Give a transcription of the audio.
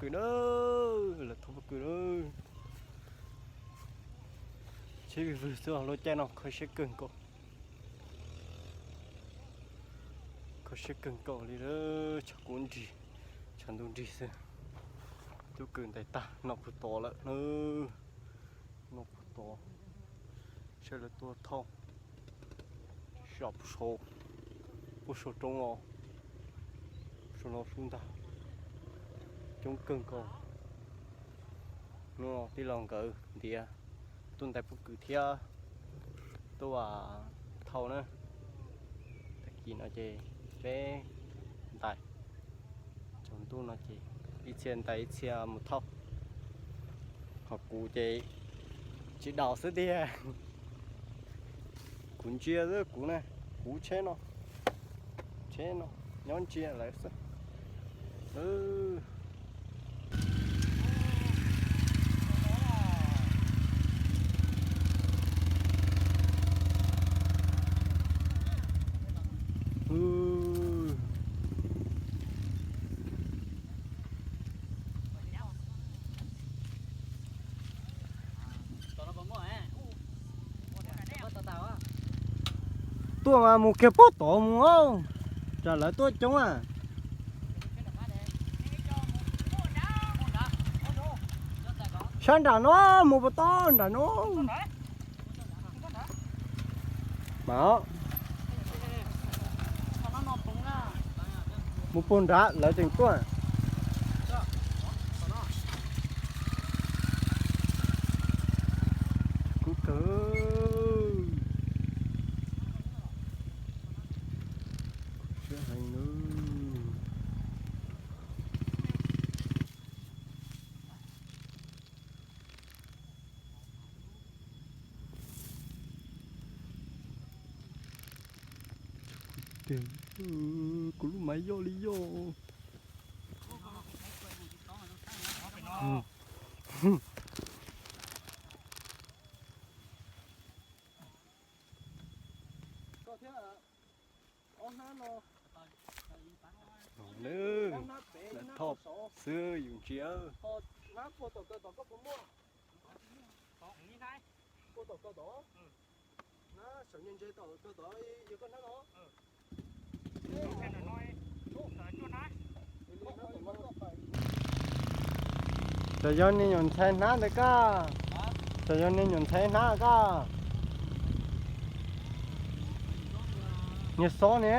Kws na, lawv thauj pob kws na. Tsheb vwg vwg xwb, lub caij no kho siab kawg nkaus. Kho siab kawg nkaus li, tshav kub nrig, tshav ntuj nrig xwb. Tub kws ntais tag noj puag tod lawm na. Noj puag tod, saib lawv tuaj thauj. Zom puag saum, puag saum roob os, saum no sub ntag. Coob kawg nkaus. Hnub no tij laug nkawd ntiav tuaj ntais pob kws thiab tuaj thauj na. Tag kis no ces peb ntais, tsaus ntuj no ces ib txhia ntais ib txhia mus thauj. Ho kuv ces tsis daus xwb tiag. Kuv ntsia xwb kuv na, kuv tsheb no, tsheb no nyob ntsia lawv xwb. Tuaj mas mus kiag pob tod mus, tsam lawv tuaj coob a. Sab nram no, mus puag tod nram no. Mas mus puag nrad lawv tseem tuaj. Kub kawg. Siab heev nawb. Kuv lub maiv yoj li yoj. Lawv thauj xwb yus ntsia. Txawm yog niag nyuam ntxhais hnab ntawd koj, txawm yog niag nyuam ntxhais hnab koj, niag xob ne.